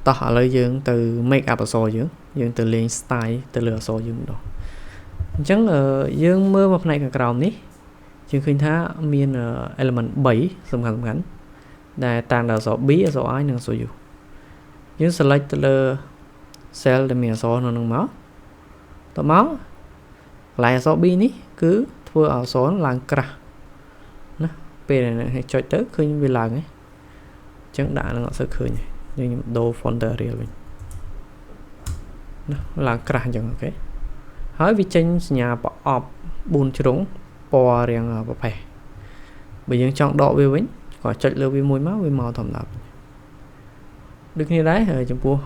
តោះឥឡូវយើងទៅ make up អក្សរយើងយើងទៅលេង style ទៅលើអក្សរយើងម្ដងអញ្ចឹងយើងមើលមកផ្នែកខាងក្រោមនេះយើងឃើញថាមាន element 3សំខាន់សំខាន់ដែលតាំងដល់អក្សរ B អក្សរ I និងអក្សរ U យើង select ទៅលើ cell ដែលមានអក្សរនៅនឹងមកតមកកន្លែងអក្សរ B នេះគឺធ្វើឲ្យអក្សរឡើងក្រាស់ណាពេលដែលចុចទៅឃើញវាឡើងហ៎អញ្ចឹងដាក់នឹងអត់សូវឃើញទេយើងខ្ញុំដូរ font ទៅ Arial វិញណាឡើងក្រាស់អញ្ចឹង OK ហើយវាចេញសញ្ញាប្រអប់4ជ្រុងពណ៌រាងប្រផេះបើយើងចង់ដកវាវិញក៏ចុចលើវាមួយមកវាមកធម្មតាវិញដូចគ្នាដែរចំពោះ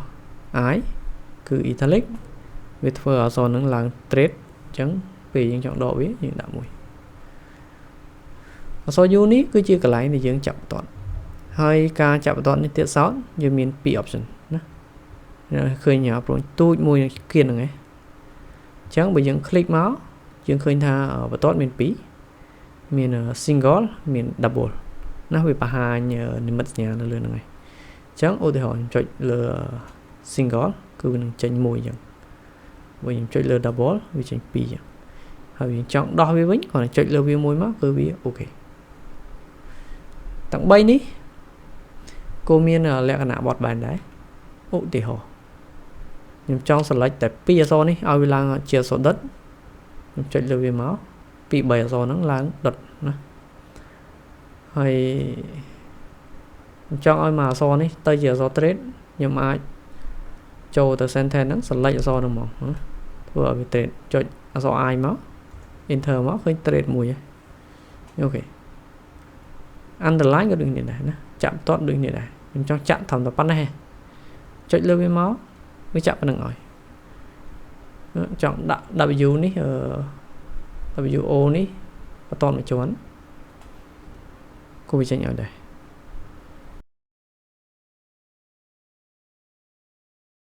I គឺ italic វាធ្វើអក្សរនឹងឡើងទ្រេតអញ្ចឹងពេលយើងចង់ដកវាយើងដាក់មួយអក្សរ U នេះគឺជាកន្លែងដែលយើងចាប់បន្ទាត់ហើយការចាប់បន្ទាត់នេះទៀតសោតយើងមាន2 option ណាឃើញព្រួញទូចមួយគៀនហ្នឹងឯងអញ្ចឹងបើយើង click មកយើងឃើញថាបន្ទាត់មាន2មាន single មាន double ណាវាបង្ហាញនិមិត្តសញ្ញានៅលើហ្នឹងឯងអញ្ចឹងឧទាហរណ៍ខ្ញុំចុចលើ single គឺវានឹងចេញមួយអញ្ចឹងបើខ្ញុំចុចលើ double វាចេញ2អញ្ចឹងហើយយើងចង់ដោះវាវិញគ្រាន់តែចុចលើវាមួយមកគឺវា OK ទាំង3នេះគោមានលក្ខណៈបត់បែនដែរឧទាហរណ៍ខ្ញុំចង់ select តែ2អក្សរនេះឲ្យវាឡើងជាអក្សរដិតខ្ញុំចុចលើវាមក2 3អក្សរហ្នឹងឡើងដិតណាហើយខ្ញុំចង់ឲ្យមួយអក្សរនេះទៅជាអក្សរទ្រេតខ្ញុំអាចចូលទៅ sentence ហ្នឹង select អក្សរហ្នឹងមកណាធ្វើឲ្យវាទ្រេតចុចអក្សរ I មក enter មកឃើញទ្រេតមួយហើយ OK underline ក៏ដូចគ្នាដែរណាចាក់បន្ទាត់ដូចគ្នាដែរខ្ញុំចង់ចាក់ត្រឹមតែប៉ុណ្ណេះចុចលើវាមកវាចាក់ប៉ុណ្្នឹងឲ្យចង់ដាក់ W នេះអឺ WO នេះបន្តមួយជាន់គូវាចេញឲ្យដែរ